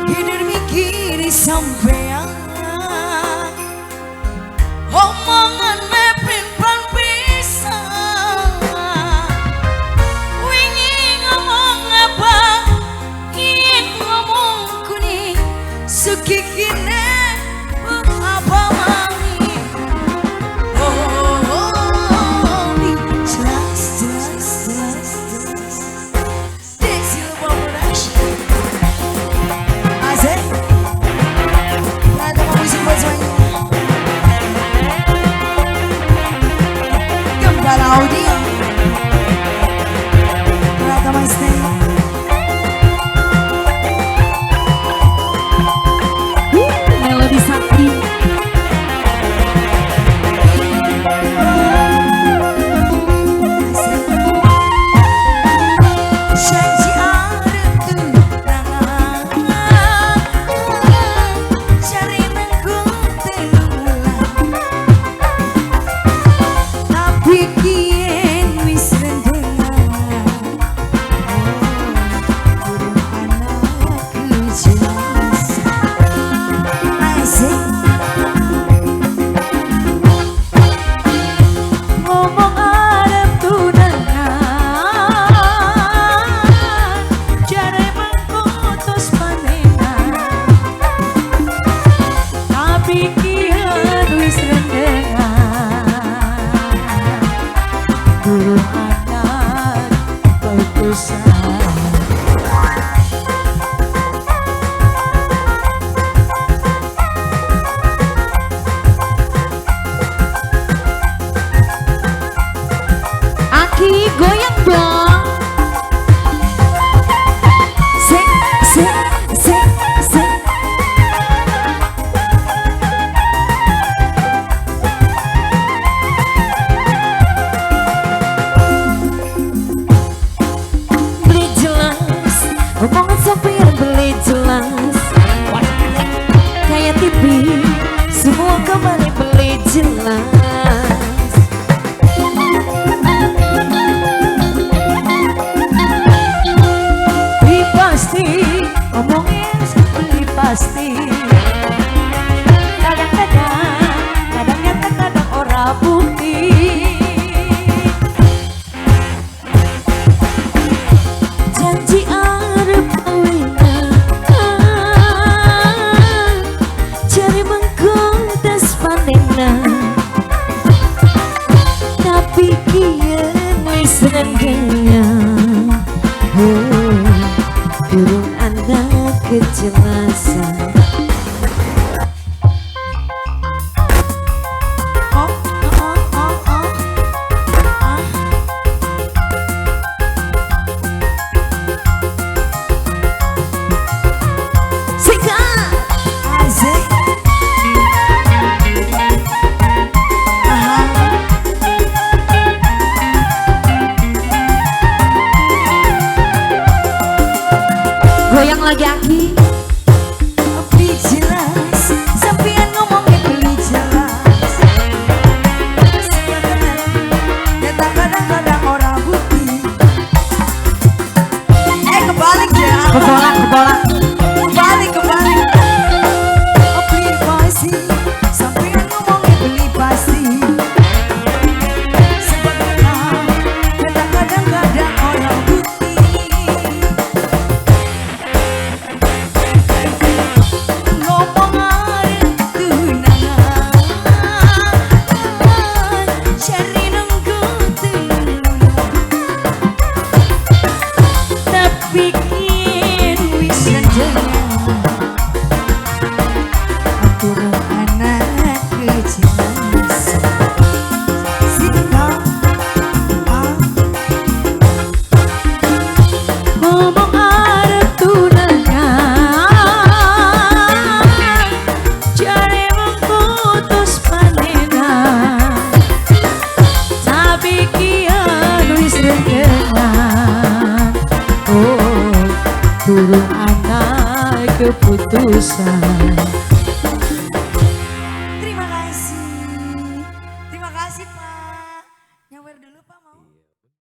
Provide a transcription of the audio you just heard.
Hidur mikir sampean omongan meprin-pran pisan. Wingi ngomong apa yen ngomong kuning sugihine apa maning. Oh, oh, oh, jelas jelas jelas jelas. Dexil Production. Asik. Pratama musik buat semuanya. Gembala Audio. Pratama Stay. Melodi Sakti. Asik. Janji arep tunangan, cari nengku telulan, tapi kien wis rendengan. Oh, durung ana kejelasan. Asik. Ngomong arep tunangan, jare mengko tos panenan, tapi kian wis rendengan. Durung ana keputusan. Aki goyang dong. Sik sik sik sik. Beli jelas, omongan sampean beli jelas. Kayak TV, semua kembali beli jelas. Beli pasti, omongin beli pasti. Kadang-kadang, kadang nyata, kadang ora bukti. Janji arep kawinan, jare mengko tes panenan, tapi kian wis renggengan. Oh, durung ana kejelasan. Oh, oh, oh, oh. Ah. Sikat. Asik. Aha. Goyang lagi Aki. Beli jelas, sampean ngomongnya beli jelas. Nyata kadang-kadang orang bukti. Eh kebalik ya. Kebolak, kebolak. Kebalik, kebalik. Oh, beli pasti, sampean ngomongnya beli pasti. Sebab nyata kadang-kadang orang bukti. Ngomong arep tunangan, cari nunggu telulan, Tapi kian wis rendengan. Durung ana kejelasan. Sinta, ah. Ngomong arep tunangan, jare mengko tos panenan, tapi kian wis rendengan. Oh, durung ana keputusan.